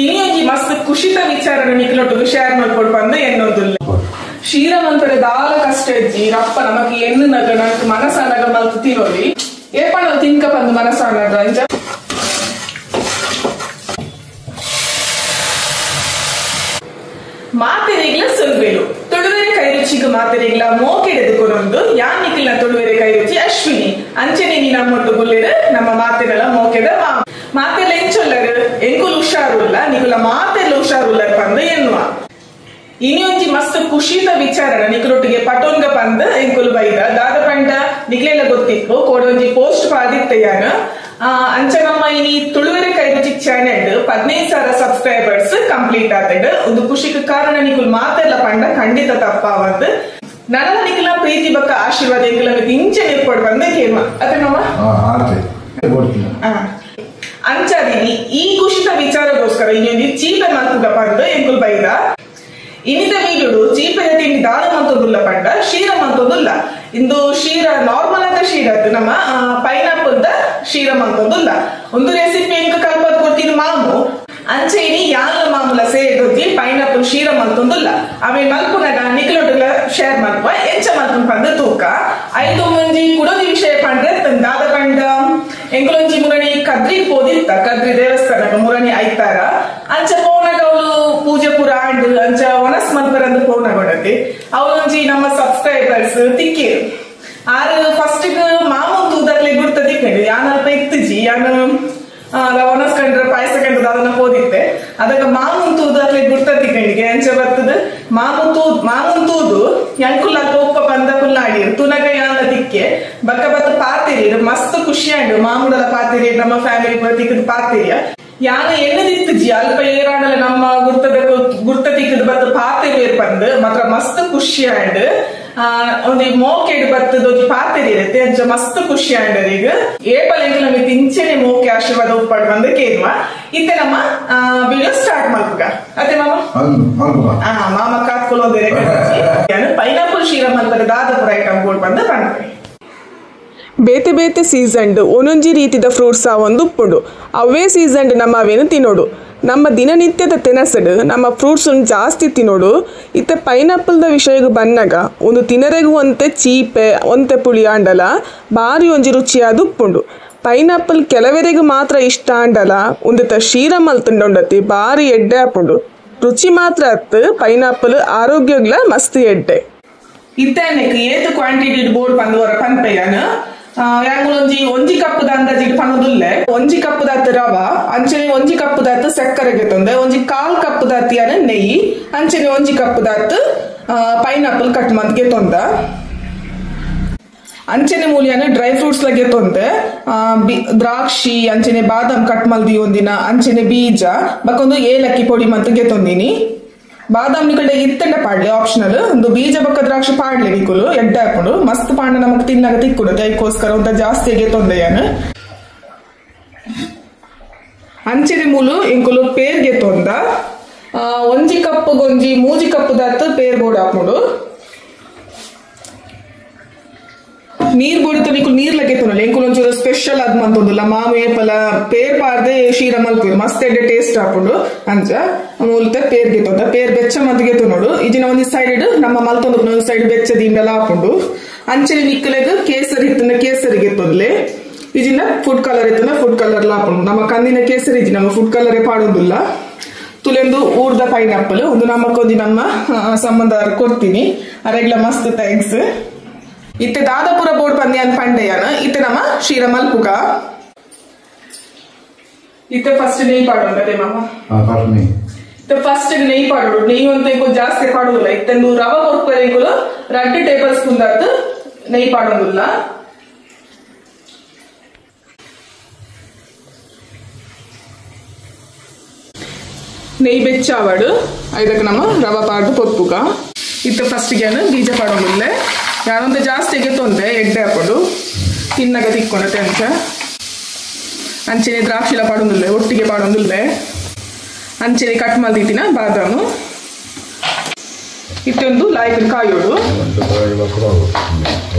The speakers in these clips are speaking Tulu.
ಇನಿಯೊಂಜಿ ಮಸ್ತ್ ಖುಷಿತ ವಿಚಾರನ ನಿಕ್ಲೊಟ್ಟುಗು ಶೇರ್ ಮಲ್ಪೊಡು ಪಂದ್ ಎನ್ನೊಂದುಲ್ಲೆ. ಶೀರ ಮಲ್ಪರೆ ದಾಲ ಕಷ್ಟ ಇಜ್ಜಿ ರಪ್ಪ ನಮಕ್ ಎನ್ನುನಗ ನಮಕ್ ಮನಸಾನಗ ಮಲ್ತ್ ತಿನೊಲಿ ಏಪಣ ತಿನ್ಕ ಪಂದ್ ಮನಸಾನಗ ಇಂಚ ಮಾತೆರಿಗ್ಲ ಸೊಲ್ಬೇಲು ತುಳುವೆರೆ ಕೈರುಚಿಗ್ ಮಾತೆರಿಗ್ಲ ಮೋಕೆಡೆದುಕೊನೊಂದು ಯಾನ್ ನಿಕ್ಲ್ನ ತುಳುವೆರೆ ಕೈರುಚಿ ಅಶ್ವಿನಿ ಅಂಚನೆ ನೀ ನಮ್ಮೊಟ್ಟು ಗುಲ್ಲೆರ್ ನಮ್ಮ ಮಾತೆರೆಲ ಮೋಕೆದ ಮಾತೆಲ್ಲ ಎಂಚೊಲ್ಲರ್ ಎಂಕುಲು ಹುಷಾರುಲ್ಲ ನಿಕುಲ ಮಾತೆಲ್ಲ ಹುಷಾರುಲ್ಲರ್ ಪಂದ್ ಎನ್ನುವ. ಇನಿಯೊಂಜಿ ಮಸ್ತ್ ಖುಷಿತ ವಿಚಾರನ ನಿಕುಲೊಟ್ಟಿಗೆ ಪಟೋನ್ಗ ಪಂದ್ ಎಂಕುಲು ಬೈದ ದಾದ ಪಂಡ ನಿಕ್ಲೆಲ್ಲ ಗೊತ್ತಿತ್ತು ಕೋಡೊಂಜಿ ಪೋಸ್ಟ್ ಪಾದಿತ್ತಯಾನ ಅಂಚ ನಮ್ಮ ಇನಿ ತುಳುವೆರೆ ಕೈರುಚಿ ಚಾನೆಲ್ 15,000 ಸಬ್ಸ್ಕ್ರೈಬರ್ಸ್ ಕಂಪ್ಲೀಟ್ ಆತಂಡ್. ಒಂದು ಖುಷಿಗೆ ಕಾರಣ ನಿಕುಲ್ ಮಾತೆಲ್ಲ ಪಂಡ ಖಂಡಿತ ತಪ್ಪಾವಂದು ನನ್ನ ನಿಕುಲ ಪ್ರೀತಿ ಬಕ್ಕ ಆಶೀರ್ವಾದ ಎಂಕುಲ ಇಂಚೆ ನಿರ್ಪಡ್ ಬಂದ ಕೇಮ ಅದೇ ನಮ್ಮ ಅಂಚಾದಿನಿ ಈ ಖುಷಿತ ವಿಚಾರಗೋಸ್ಕರ ಇನ್ನೊಂದು ಚೀಪೆ ಮಲ್ಪುಗ ಪಂದ್ ಎಂಕುಲ್ ಬೈದ. ಇನ್ನಿತ ವೀಡಿಯೋಡು ಚೀಪೆದ ತಿಂಡಿ ದಾದ ಮಂತೊಂದುಲ್ಲ ಪಂಡ ಶೀರ ಮಂತೊಂದುಲ್ಲ. ಇಂದು ಶೀರ ನಾರ್ಮಲ್ ಆದ ಶೀರ ನಮ್ಮ ಪೈನಾಪಲ್ the ಶೀರ ಮಂತೊಂದುಲ್ಲ. ಒಂದು ರೆಸಿಪಿ ಎಂಕ ಕಲ್ಪದ್ ಕೊಡ್ತೀನಿ ಮಾಮು ಅಂಚೆ ಇನಿ ಯಾಲ ಮಾಮೂಲ ಸೇರಿದೊಂಜಿ ಪೈನಾಪಲ್ ಶೀರ ಮಂತೊಂದುಲ್ಲ. ಆಮೇಲೆ ಮಲ್ಪುನಗ ನಿಕ್ಲೊಟ್ಟುಲ ಶೇರ್ ಮಲ್ಪುವ ಎಂಚ ಮಲ್ಪುನ ಪಂದ್ ತೂಕ. ಐದು ಒಂಜಿ ಕುಡೊಂಜಿ ವಿಷಯ ಪಂಡ್ರೆ ದಾದ ಪಂಡ ಎಂಕುಲೊಂಜಿ ಮುರಣಿ ಕದ್ರಿ ಪೋದಿತ್ತ ಕದ್ರಿ ದೇವಸ್ಥಾನಕ್ಕೆ ಮುರಣಿ ಐತಾರ ಅಂಚ ಪೋನಾಗ ಅವಳು ಪೂಜೆ ಪೂರ ಆಂಡ್ ಅಂಚ ಒಣಸ್ ಮಲ್ಪರಂದು ಪೋನಾಗೊಡತಿ ಅವಳೊಂಜಿ ನಮ್ಮ ಸಬ್ಸ್ಕ್ರೈಬರ್ಸ್ ತಿಕ್ಕಿರು ಆರು ಫಸ್ಟ್ ಮಾಮೂನ್ ತೂದಾಗ್ಲೆ ಗುರ್ತ ತಿಕ್ಕಂಡು ಯಾನ್ ಅಲ್ಪ ಇತ್ತುಜಿ ಯಾನ್ ಒಣಸ್ ಕಂಡ್ರೆ ಪಾಯಸ ಕಂಡ್ರೆ ಅದನ್ನ ಪೋದಿತ್ತೆ ಅದಕ್ಕೆ ಮಾಮೂನ್ ತೂದಾಗ್ಲೆ ಗುರ್ತ ತಿಕ್ಕಂಡಿಗೆ ಅಂಚ ಬರ್ತದ ಮಾಮೂನ್ ತೂದು ಎಂಕುಲ್ಲ ಒಪ್ಪ ಬಂದ ಕುಲ್ಲಾಡಿ ತುನಗ ಯಾನ ತಿಕ್ಕೆ ಬಕ್ಕ ಬತ್ತ ಪಾತಿರಿ ಮಸ್ತ್ ಖುಷಿ ಆಂಡು ಮಾಮೂಡಲ ಪಾತಿರಿ ನಮ್ಮ ಫ್ಯಾಮಿಲಿ ಪೂರ ತಿಕ್ಕದ ಪಾತಿರಿಯ ಯಾನ ಎಣ್ಣದಿತ್ತುಜಿ ಅಲ್ಪ ಏರಾಂಡಲ ನಮ್ಮ ಗುರ್ತ ತಿಕ್ಕದ ಬತ್ತ ಪಾತಿರಿ ಬಂದು ಮಾತ್ರ ಮಸ್ತ್ ಖುಷಿ ಆಂಡ್ ಒಂದು ಮೋಕೆಡ್ ಬತ್ತದ ಒಂಜಿ ಪಾತಿರಿ ಇರುತ್ತೆ ಅಂಚ ಮಸ್ತ್ ಖುಷಿ ಆಂಡ್ ಈಗ ಏಪಲ್ ಎಂಕುಲ ಮಿತ್ ಇಂಚೆನೆ ಮೋಕೆ ಆಶೀರ್ವಾದ ಉಪ್ಪಾಡು ಬಂದು ಕೇನ್ವ ಇತ್ತೆ ನಮ್ಮ ವಿಡಿಯೋ ಸ್ಟಾರ್ಟ್ ಮಲ್ಪುಗ ಅದೇ ಮಾಮ ಮಾಮ ಕಾತ್ಕೊಳ್ಳೋದೇ ಪೈನಾಪಲ್ ಶೀರ ಮಲ್ಪರೆ ದಾದ ಪೂರ ಐಟಮ್ ಬೋರ್ಡ್ ಬಂದು ಪನ್ಪೆ. ಬೇತೆ ಬೇತೆ ಸೀಸನ್ಡ್ ಒಂದೊಂಜಿ ರೀತಿದ ಫ್ರೂಟ್ಸ್ ಒಂದು ಉಪ್ಪುಂಡು ಅವೇ ಸೀಸನ್ಡ್ ನಮ್ಮ ಅವೇನು ತಿನ್ನೋಡು ನಮ್ಮ ದಿನನಿತ್ಯದ ತಿನಸಡು ನಮ್ಮ ಫ್ರೂಟ್ಸ್ ಜಾಸ್ತಿ ತಿನ್ನೋಡು. ಇತ್ತೆ ಪೈನಾಪಲ್ದ ವಿಷಯಕ್ಕೆ ಬನ್ನಾಗ ಒಂದು ತಿನರೆಗೂ ಒಂತೆ ಚೀಪೆ ಒಂತೆ ಪುಳಿ ಆಂಡಲ ಭಾರಿ ಒಂಜಿ ರುಚಿಯಾದ ಉಪ್ಪುಂಡು. ಪೈನಾಪಲ್ ಕೆಲವರೆಗೂ ಮಾತ್ರ ಇಷ್ಟ ಆಂಡಲ ಒಂದಿತ ಶೀರ ಮಲ್ತುಂಡೊಂಡತಿ ಭಾರಿ ಎಡ್ಡೆ ಆಪುಂಡು. ರುಚಿ ಮಾತ್ರ ಅತ್ತು ಪೈನಾಪಲ್ ಆರೋಗ್ಯಗ್ಲ ಮಸ್ತ್ ಎಡ್ಡೆ. ಇತ್ತೆ ಏತು ಕ್ವಾಂಟಿಟಿ ಬೋರ್ಡ್ ಪಂದ್ ಪನ್ಪೆಯಾನ ಯಾಂಗುಲೊಂಜಿ ಒಂಜಿ ಕಪ್ಪುದ ಅಂದಾಜಿಗೆ ಪನೊದುಲ್ಲೆ ಒಂಜಿ ಕಪ್ಪುದಾತ್ ರವ ಅಂಚನೆ ಒಂಜಿ ಕಪ್ಪುದಾತ್ ಸಕ್ಕರೆಗೆ ತೊಂದೆ ಒಂಜಿ ಕಾಲ್ ಕಪ್ಪುದಾತ್ ಯಾನ ನೆಯ್ಯಿ ಅಂಚನೆ ಒಂಜಿ ಕಪ್ಪುದಾತ್ ಪೈನಾಪಲ್ ಕಟ್ ಮಂತ್ಗೆ ತೊಂದ ಅಂಚನೆ ಮೂಲಿಯಾನ ಡ್ರೈ ಫ್ರೂಟ್ಸ್ ಲಗೆ ತೊಂದೆ ದ್ರಾಕ್ಷಿ ಅಂಚನೆ ಬಾದಾಮ್ ಕಟ್ ಮಲ್ದಿ ಒಂದಿನ ಅಂಚನೆ ಬೀಜ ಬಕ್ಕೊಂದು ಏಲಕ್ಕಿ ಪೊಡಿ ಮಂತ್ಗೆ ತೊಂದಿನಿ. ಬಾದಾಮ್ ನಿಕುಲ್ಡೆ ಇತ್ತಂಡ ಪಾಡ್ಲೆ ಆಪ್ಷನಲ್ ಒಂದು ಬೀಜ ಬಕ್ಕ ದ್ರಾಕ್ಷಿ ಪಾಡ್ಲೆ ನಿಕುಲು ಎಡ್ಡೆ ಹಾಕೊಂಡು ಮಸ್ತ್ ಪಾಂಡ ನಮಕ್ ತಿನ್ನಾಗ ತಿಕ್ಕುಡು ಅದಕ್ಕೋಸ್ಕರ ಅಂತ ಜಾಸ್ತಿಗೆ ತೊಂದೆಯಾನ. ಅಂಚನೆ ಮೂಲು ಇಂಕುಲು ಪೇರ್ಗೆ ತೊಂದ ಒಂಜಿ ಕಪ್ಪು ಗೊಂಜಿ ಮೂಜಿ ಕಪ್ಪು ದಾತ್ ಪೇರ್ ಬೋರ್ಡ್ ಹಾಕೊಂಡು ನೀರ್ ಬೋಡಿತ ನಿಕುಲು ನೀರ್ ಲಗ್ಗೆ ತೊಂದಲ್ಲ ಎಂಕುಲು ಒಂಚೂರು ಸ್ಪೆಷಲ್ ಅದ್ ಮಂತೊಂದುಲ್ಲ ಮಾಮು ಏಪಲ ಪೇರ್ ಪಾರ್ದೆ ಶೀರ ಮಲ್ಪುದು ಮಸ್ತ್ ಎಡ್ಡೆ ಟೇಸ್ಟ್ ಹಾಕೊಂಡು ಅಂಚ ಮೂಲತ ಪೇರ್ಗೆ ತೊಂದ ಪೇರ್ ಬೆಚ್ಚ ಮಂತಿಗೆ ತೊನೋಡು ಇಜಿನ ಒಂಜಿ ಸೈಡ್ ನಮ್ಮ ಮಲ್ತೊಂದು ಒಂಜಿ ಸೈಡ್ ಬೆಚ್ಚ ದಿಂಡಲ ಹಾಕೊಂಡು ಅಂಚನೆ ನಿಕ್ಕಲೆಗ್ ಕೇಸರಿ ಇತ್ತಂಡ ಕೇಸರಿಗೆ ತೊಂದ್ಲೆ ಇಜಿನ ಫುಡ್ ಕಲರ್ ಇತ್ತಂಡ ಫುಡ್ ಕಲರ್ ಹಾಕೊಂಡು ನಮ್ಮ ಕಂದಿನ ಕೇಸರಿ ಇಜಿ ನಮ್ಮ ಫುಡ್ ಕಲರೇ ಪಾಡೊಂದುಲ್ಲ. ತುಲೆಂದು ಊರ್ದ ಪೈನಾಪಲ್ ಒಂದು ನಮ್ಮಕ್ಕೊಂಜಿ ನಮ್ಮ ಸಂಬಂಧ ಕೊಡ್ತೀನಿ ಅರೆಗ್ಲ ಮಸ್ತ್ thanks. ಇತ್ತೆ ದಾದಪುರ ಬೋರ್ಡ್ ಪಂದ್ಯಾನ್ ಪಂಡೆಯಾನ ಇತ್ತೆ ನಮ್ಮ ಶೀರ ಮಲ್ಪುಗ. ಇತ್ತೆ ಫಸ್ಟ್ ನೆಯ್ಯಿ ಪಾಡೋಣ ಅದೇ ಮಾಮ ಇತ್ತೆ ಫಸ್ಟ್ ನೆಯ್ಯಿ ಪಾಡೋಡು ನೆಯ್ಯಿ ಅಂತ ಇಂಕುಲು ಜಾಸ್ತಿ ಪಾಡೋದಿಲ್ಲ. ಇತ್ತೆಂದು ರವ ಕೊಡ್ತಾರೆ ಇಂಕುಲು 2 ಟೇಬಲ್ ಸ್ಪೂನ್ ದಾತ್ ನೆಯ್ಯಿ ಪಾಡೋದಿಲ್ಲ. ನೆಯ್ಯಿ ಬೆಚ್ಚಾವಡು ಇದಕ್ಕೆ ನಮ್ಮ ರವ ಪಾಡ್ದು ಪೊಪ್ಪುಗ. ಇತ್ತೆ ಫಸ್ಟ್ಗೆ ಬೀಜ ಪಾಡೋದಿಲ್ಲ ಯಾರೊಂದು ಜಾಸ್ತಿಗೆ ತೊಂದೆ ಎಡ್ಡೆ ಹಾಕೊಂಡು ತಿನ್ನಾಗ ತಿಕ್ಕೊಂಡತೆ ಅಂಚ ಅಂಚನೆ ದ್ರಾಕ್ಷಿಲ ಪಾಡೊಂದುಲ್ಲೆ ಒಟ್ಟಿಗೆ ಪಾಡೊಂದುಲ್ಲೆ ಅಂಚನೆ ಕಟ್ ಮಲ್ದಿತ್ತಿನ ಬಾದಾಮು ಇತ್ತೊಂದು ಲಾಯ್ಕಡ್ ಕಾಯೋಡು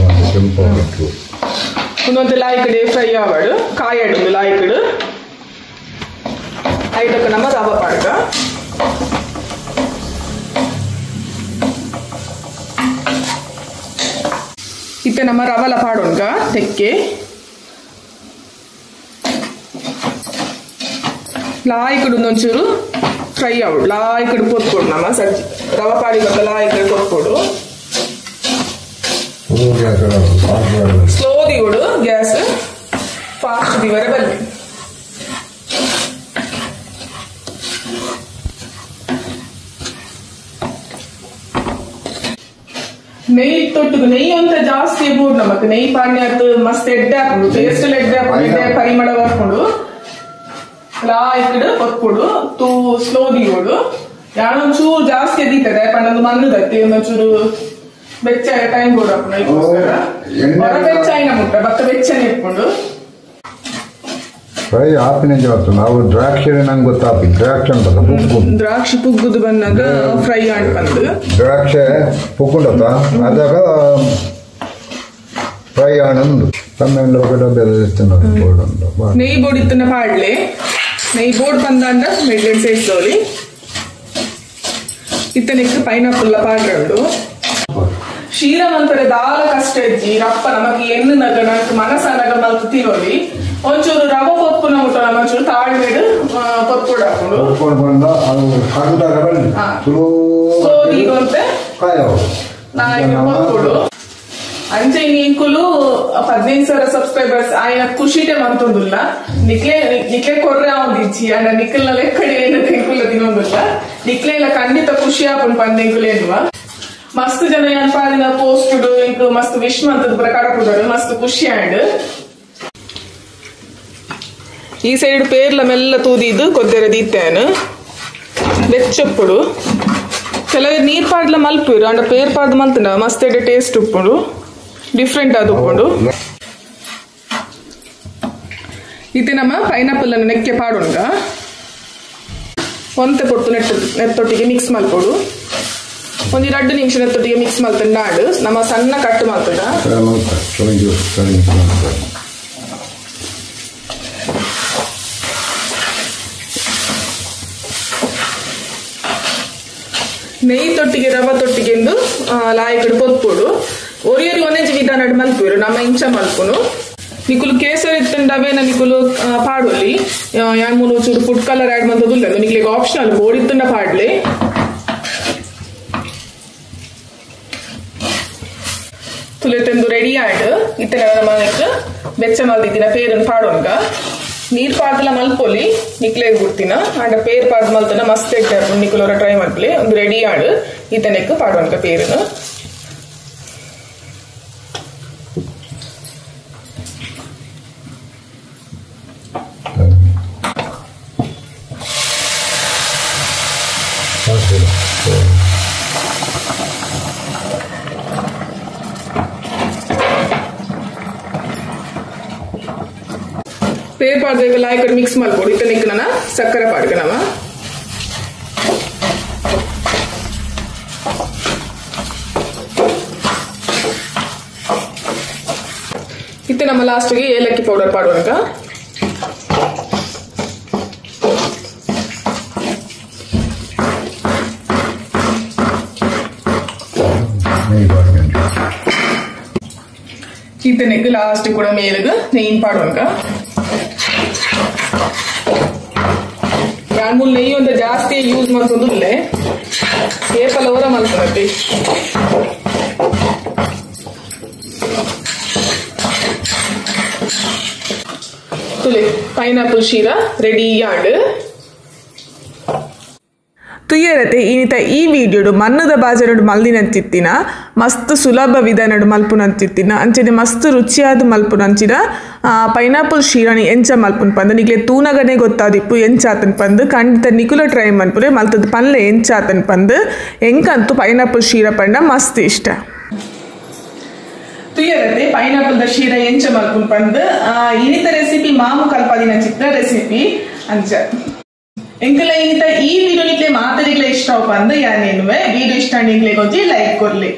ಒಂದೊಂದು ಲಾಯ್ಕಡೆ ಫ್ರೈ ಆವಾಡು ಕಾಯಾಡು ಲಾಯ್ಕಡು ಐದಕ್ಕೆ ನಮ್ಮ ರವ ಪಾಡ್ಗ. ಇತ್ತೆ ನಮ್ಮ ರವಲ ಪಾಡೋಣ್ಗ ತೆಕ್ಕೆ ಲಾಯ್ಕಡು ಒಂಚೂರು ಫ್ರೈ ಆವಡು ಲಾಯ್ಕಡು ಪೊತ್ಕೊಡು ನಮ್ಮ ಸಜ್ಜಿ ರವ ಪಾಡಿ ಬತ್ತ ಲಾಯ್ಕಡು ಪೊತ್ಕೊಡು ಸ್ಲೋ ದಿವಡು ಗ್ಯಾಸ್ ಫಾಸ್ಟ್ ದಿವರೆ ಬಲ್ಲಿ ನೆಯ್ ತೊಟ್ಟು ನೆಯ್ ಅಂತ ಜಾಸ್ತಿ ಬೋರ್ಡ್ ನಮಕ್ ನೆಯ್ ಪಾಡ್ನೆ ಆತು ಮಸ್ತ್ ಎಡ್ಡೆ ಹಾಕೊಂಡು ಟೇಸ್ಟ್ ಎಡ್ಡೆ ಹಾಕೊಂಡು ಎಡ್ಡೆ ಪರಿಮಳ ಬರ್ಕೊಂಡು ಲಾಯ್ಕಡು ಪೊತ್ಕೊಡು ತೂ ಸ್ಲೋ ದಿವಡು ಯಾನೊಂಚೂರು ಜಾಸ್ತಿ ಎದೀತದೆ ಪಂಡೊಂದು ಮಣ್ಣು ದತ್ತಿ ಒಂದೊಂಚೂರು ಬೆಚ್ಚ ಟೈಮ್ ಬೋರ್ಡ್ ಹಾಕೊಂಡು ಇದಕ್ಕೋಸ್ಕರ ಹೊರ ಬೆಚ್ಚ ಆಯ್ನ ಮುಟ್ಟ ಭತ್ತ ಬೆಚ್ಚನೆ ಇಟ್ಕೊಂಡು ಫ್ರೈ ಆಪಿನ ಜಾಸ್ತಿ ನಾವು ದ್ರಾಕ್ಷಿ ನಂಗೆ ಗೊತ್ತಾಪಿ ದ್ರಾಕ್ಷಿ ಅಂತಲ್ಲ ಪುಗ್ಗು ದ್ರಾಕ್ಷಿ ಪುಗ್ಗುದು ಬಂದಾಗ ಫ್ರೈ ಆಂಡ್ ಬಂದು ದ್ರಾಕ್ಷೆ ಪುಗ್ಗುಂಡತ್ತ ಅದಾಗ ಫ್ರೈ ಆಣಂದು ತಮ್ಮೆಲ್ಲ ಬೋರ್ಡ್ ನೆಯ್ ಬೋರ್ಡ್ ಇತ್ತನ ಪಾಡ್ಲೆ ನೆಯ್ ಬೋರ್ಡ್ ಬಂದಾಂಡ ಮೆಡ್ಲೆಡ್ ಸೇರ್ಸೋಲಿ ಇತ್ತನೆಕ್ ಪೈನಾಪಲ್ ಪಾಡ್ರಂಡು ಶೀರ ಮಂತರೆ ದಾಲ ಕಷ್ಟ ಇಜ್ಜಿ ರಪ್ಪ ನಮಕ್ ಎಣ್ಣು ನಗ ನಕ್ ಮನಸನಗ ಮಲ್ತು ತಿರೋಲಿ ಒಂಚೂರು ರವ ಪೊತ್ಪುನ ಮುಟ್ಟ ಒಂಚೂರು ತಾಳ್ಮೆಡು ಪೊತ್ಕೊಡು ಹಾಕೊಂಡು ಪೊತ್ಕೊಂಡು ಬಂದ ಅದು ಕಡುದಾಗ ಬಲ್ಲಿ ಸ್ಲೋ ದೀಗೊಂತೆ ಪೊತ್ಕೊಡು ಅಂಚೆ ಇಂಕುಲು 15,000 ಸಬ್ಸ್ಕ್ರೈಬರ್ಸ್ ಆಯ್ನ ಖುಷಿಟೆ ಮಂತೊಂದುಲ್ಲ ನಿಕ್ಲೆ ನಿಕ್ಲೆ ಕೊರ್ರೆ ಅವಂದಿಜ್ಜಿ ಅಂಡ ನಿಕ್ಕಲ್ನ ಲೆಕ್ಕಡಿ ಇಂಕುಲ ತಿನ್ನೊಂದುಲ್ಲ ನಿಕ್ಲೆ ಇಲ್ಲ ಖಂಡಿತ ಖುಷಿ ಆಪುಂಡು ಪಂದ ಇಂಕುಲು ಎನ್ನುವ ಮಸ್ತ್ ಜನ ಯಾನ್ ಪಾಡಿನ ಪೋಸ್ಟ್ ಇಂಕು ಮಸ್ತ್ ವಿಶ್ ಮಂತದ ಪ್ರಕಾರ ಕೊಡೋರು ಮಸ್ತ್ ಖುಷಿ ಆಂಡ್ ಈ ಸೈಡ್ ಪೇರ್ಲ ಮೆಲ್ಲ ತೂದಿದ್ದು ಕೊದ್ದೆರೆ ದೀತೇನು ಬೆಚ್ಚೊಪ್ಪುಡು ಕೆಲವು ನೀರ್ ಪಾಡ್ಲ ಮಲ್ಪುರು ಅಂಡ ಪೇರ್ ಪಾಡ್ದು ಮಲ್ತನ ಮಸ್ತ್ ಎಡ್ಡೆ ಟೇಸ್ಟ್ ಉಪ್ಪುಂಡು ಡಿಫ್ರೆಂಟ್ ಆದ ಉಪ್ಪುಂಡು ಇತ್ತೆ ನಮ್ಮ ಪೈನಾಪಲ್ ಅನ್ನು ನೆಕ್ಕೆ ಪಾಡೋಣ ಒಂತೆ ಪೊಟ್ಟು ನೆತ್ತೊಟ್ಟಿಗೆ ಮಿಕ್ಸ್ ಮಲ್ಪೊಡು ಒಂದು 2 ನಿಮಿಷ ನೆತ್ತೊಟ್ಟಿಗೆ ಮಿಕ್ಸ್ ಮಲ್ತಂಡ ನಾಡು ನಮ್ಮ ಸಣ್ಣ ಕಟ್ ಮಲ್ತಂಡ ನೆಯ್ ತೊಟ್ಟಿಗೆ ರವ ತೊಟ್ಟಿಗೆ ಎಂದು ಲಾಯ್ಕಡು ಪೊತ್ಪೊಡು ಒರಿಯರಿ ಒಂದೆಂಚಿ ವಿಧಾನ ಮಲ್ಪುರು ನಮ್ಮ ಇಂಚ ಮಲ್ಪುನು ನಿಕುಲು ಕೇಸರಿ ಇತ್ತಂಡವೇನ ನಿಕುಲು ಪಾಡೋಲಿ ಯಾನ್ ಮೂಲು ಚೂರು food colour add ಮಂತದುಲ್ಲ ನಿಕ್ಲೆಗ್ ಆಪ್ಷನಲ್ ಬೋರ್ಡ್ ಇತ್ತಂಡ ಪಾಡ್ಲೆ ತುಲೆತೆಂದು ರೆಡಿ ಆಡ್ ಇತ್ತನ ನಮ್ಮ ಬೆಚ್ಚ ಮಲ್ದಿದ್ದಿನ ಪೇರನ್ನು ಪಾಡೋನ್ಗ ನೀರ್ ಪಾಡ್ದಲ ಮಲ್ಪೊಲಿ ನಿಕ್ಲೆಗ್ ಗುರ್ತಿನ ಅಂಡ ಪೇರ್ ಪಾಡ್ ಮಲ್ತನ ಮಸ್ತ್ ಎಡ್ಡೆ ನಿಕುಲೋರ ಟ್ರೈ ಮಲ್ಪಲೆ ಒಂದು ರೆಡಿ ಆಡ್ ಇತನೆಕ್ ಪಾಡೋನ್ಗ ಪೇರನ್ನು ಪೇರ್ ಪಾಡ್ದಾಗ ಲಾಯ್ಕಡ್ ಮಿಕ್ಸ್ ಮಲ್ಪೊಡು ಇತ್ತನೆಕ್ ನನ ಸಕ್ಕರೆ ಪಾಡ್ಗ ನಮ ಇತ್ತೆ ನಮ್ಮ ಲಾಸ್ಟ್ಗೆ ಏಲಕ್ಕಿ ಪೌಡರ್ ಪಾಡುವನ್ಕ ಇತ್ತನೆಕ್ ಲಾಸ್ಟ್ ಕೂಡ ಮೇಲಗ ನೆಯ್ಯಿನ ಪಾಡುವನ್ಕ ಮೂಲ ನೆಯ್ಯಿ ಒಂದು ಜಾಸ್ತಿ ಯೂಸ್ ಮಾಡ್ಕೊಂಡ್ಲೆ ಏಪಲ್ ಅವರ ಮಲ್ಕೊಳತ್ತೆ ತುಲೆ ಪೈನಾಪಲ್ ಶೀರಾ ರೆಡಿ ಆಂಡ್ ತುಯ್ಯರತೆ ಇನಿತ ಈ ವಿಡಿಯೋಡು ಮನ್ನದ ಬಾಜನಡು ಮಲ್ದಿನಂತಿತ್ತಿನ ಮಸ್ತ್ ಸುಲಭ ವಿಧಾನಡು ಮಲ್ಪುನಂತಿತ್ತಿನ ಅಂಚನೆ ಮಸ್ತ್ ರುಚಿಯಾದ ಮಲ್ಪುನಂಚಿನ ಪೈನಾಪಲ್ ಶೀರಾಣಿ ಎಂಚ ಮಲ್ಪುನ್ ಪಂದು ನಿಕ್ಲೆ ತೂನಗನೆ ಗೊತ್ತಾದಿಪ್ಪು ಎಂಚಾತನ್ ಪಂದು ಖಂಡಿತ ನಿಕುಲ ಟ್ರೈ ಮನ್ಪುರೆ ಮಲ್ತದ ಪನ್ಲೆ ಎಂಚಾತನ್ ಪಂದು ಎಂಕಂತೂ ಪೈನಾಪಲ್ ಶೀರಾ ಪಂಡ ಮಸ್ತ್ ಇಷ್ಟ ತುಯ್ಯರತೆ ಪೈನಾಪಲ್ the ಶೀರಾ ಎಂಚ ಮಲ್ಪುನ್ ಪಂದು ಇನಿತ ರೆಸಿಪಿ ಮಾಮು ಕಲ್ಪದಿನ ಚಿತ್ರ ರೆಸಿಪಿ ಅಂಚ ಎಂಕಲ ಇನಿತ ಈ ವಿಡಿಯೋ ನಿಕ್ಲೆ ಮಾತರಿಗ್ಲೆ ಇಷ್ಟ ಪಂದು ಯಾನೇನುವೆ ವಿಡಿಯೋ ಇಷ್ಟ ನಿಕ್ಲೆ ಗೊಂಜಿ ಲೈಕ್ ಕೊರ್ಲಿ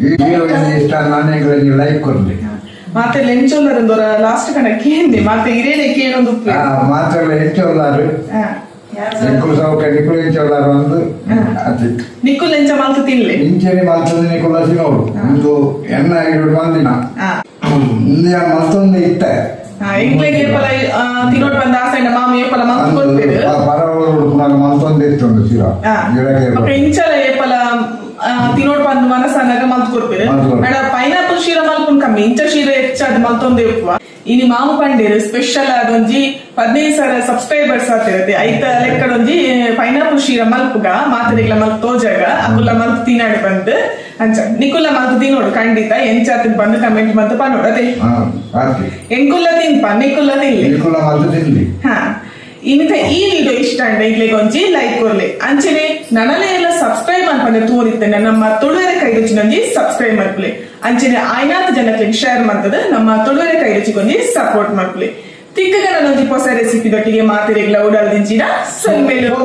ಈ ವಿಡಿಯೋ ಇಷ್ಟ ನಾನೇ ಲೈಕ್ ಕೊರ್ಲಿ ಮಾತೆ ಲೆಂಚೊಲ್ಲರಂದೊರ ಲಾಸ್ಟ್ ಕಣ ಕೇಂದೆ ಮಾತೆ ಇರೇನೆ ಕೇನೊಂದು ಮಾತ್ರ ಹೆಚ್ಚೊಲ್ಲಾರು ನಿಕ್ಕುಲು ಸೌಖ್ಯ ನಿಕ್ಕುಲು ಇಂಚ ಒಂದು ಅತಿ ನಿಕ್ಕುಲ್ ಎಂಚ ಮಲ್ತು ತಿನ್ಲೆ ಇಂಚೆನೆ ಮಲ್ತದ ನಿಕ್ಕುಲ ತಿನ್ನೋಡು ಒಂದು ಎಣ್ಣ ಐಡು ಮಂದಿನ ಮಲ್ತೊಂದು ಇತ್ತೆ ಎಂಕ್ಲೆಗ್ ಏಪಲ ತಿನ್ನೋಡ್ ಬಂದ ಆಸೆ ಮಾಮಿ ಏಪಲ ಮಲ್ತು ಕೊಡ್ಪೇರು ಪರವಳು ಮಲ್ತೊಂದು ಇತ್ತು ಶಿರ ಬೊಕ್ಕ ಇಂಚಲ ಏಪಲ ತಿನ್ನೋಡ್ ಬಂದು ಮನಸ್ಸನ್ನಾಗ ಮಲ್ತು ಕೊಡ್ಪೇರು ಅಡ ಪೈನಾಪಲ್ ಶೀರ ಮಲ್ಪುನ್ ಕಮ್ಮಿ ಇಂಚ ಶೀರ ಹೆಚ್ಚಾದ್ ಮಲ್ತೊಂದು ಇಪ್ಪುವ. ಇನಿ ಮಾಮು ಪಂಡೇರು ಸ್ಪೆಷಲ್ ಆದೊಂಜಿ 15,000 ಸಬ್ಸ್ಕ್ರೈಬರ್ಸ್ ಆತಿರತ್ತೆ ಐತ ಲೆಕ್ಕಡೊಂಜಿ ಪೈನಾಪಲ್ ಶೀರ ಮಲ್ಪುಗ ಮಾತರಿಗ್ಲ ಮಲ್ತು ತೋಜಾಗ ಅಕುಲ ಮಲ್ತು ತಿನ್ನಾಡು ಬಂದು ಅಂಚ ನಿಕುಲ ಮಲ್ತು ತಿನ್ನೋಡು ಖಂಡಿತ ಎಂಚಾತಿನ ಬಂದು ಕಮೆಂಟ್ ಬಂದು ಪನ್ನೋಡು ಅದೇ ಎಂಕುಲ್ಲ ತಿನ್ಪ ನಿಕುಲ್ಲ ತಿನ್ಲಿ ನಿಕುಲ ಮಲ್ತು ತಿನ್ಲಿ. ಹಾ ಇನ್ನಿತ ಈ ವಿಡಿಯೋ ಇಷ್ಟ ಅಂಡ ಇಗ್ಲಿಗೊಂಜಿ ಲೈಕ್ ಕೊರ್ಲಿ ಅಂಚನೆ ನನಲೇ ಎಲ್ಲ ಸಬ್ಸ್ಕ್ರೈಬ್ ಮನ್ಪಂಡೆ ತೋರಿತ್ತೇನೆ ನಮ್ಮ ತುಳುವೆರೆ ಕೈರುಚಿನೊಂಜಿ ಸಬ್ಸ್ಕ್ರೈಬ್ ಮನ್ಪುಲೆ ಅಂಚನೆ ಆಯ್ನಾತ್ ಜನಕ್ಕೆ ಶೇರ್ ಮಾಡ್ತದೆ ನಮ್ಮ ತುಳುವೆರೆ ಕೈರುಚಿಗೊಂಜಿ ಸಪೋರ್ಟ್ ಮನ್ಪುಲೆ ತಿಕ್ಕಗ ನನ್ನೊಂಜಿ ಹೊಸ ರೆಸಿಪಿ ದೊಟ್ಟಿಗೆ ಮಾತಿರಿಗ್ಲ ಉಡಲ್ ದಿಂಚಿನ ಸೊಲ್ಮೆಲು.